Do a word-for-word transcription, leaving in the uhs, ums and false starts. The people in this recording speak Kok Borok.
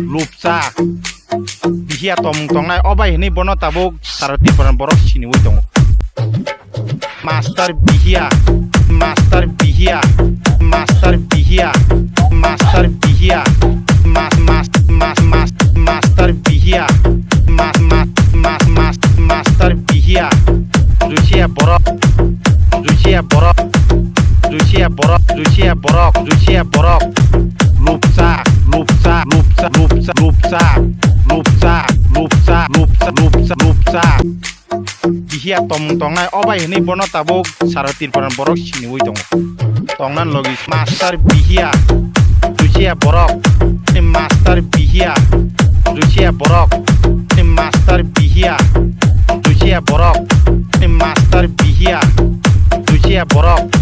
Lupsa. Bihiya tomung tongnai, o bai hinwi bono tabuk sara Tripura borok siniwi tongo. Master Bihiya, Master Bihiya, Master Bihiya, Master Bihiya, Mas, Mas, Mas, Mas, Master Bihiya, Mas, Mas, Mas, Mas, Master Bihiya. Juicia borok, Juicia borok, Juicia borok, Juicia borok, Juicia borok. Lupsa, Lupsa, Lupsa, Lupsa, Lupsa, Lupsa, Lupsa, Lupsa, Lupsa, Lupsa. Bihiya tomung tongnai, o bai hinwi bono tabuk sara Tripura borok siniwi tongo. Tongnan logi Master Bihiya, Juicia borok, Master Bihiya, Juicia borok, Master Bihiya, Juicia borok, Master Bihiya, Juicia borok.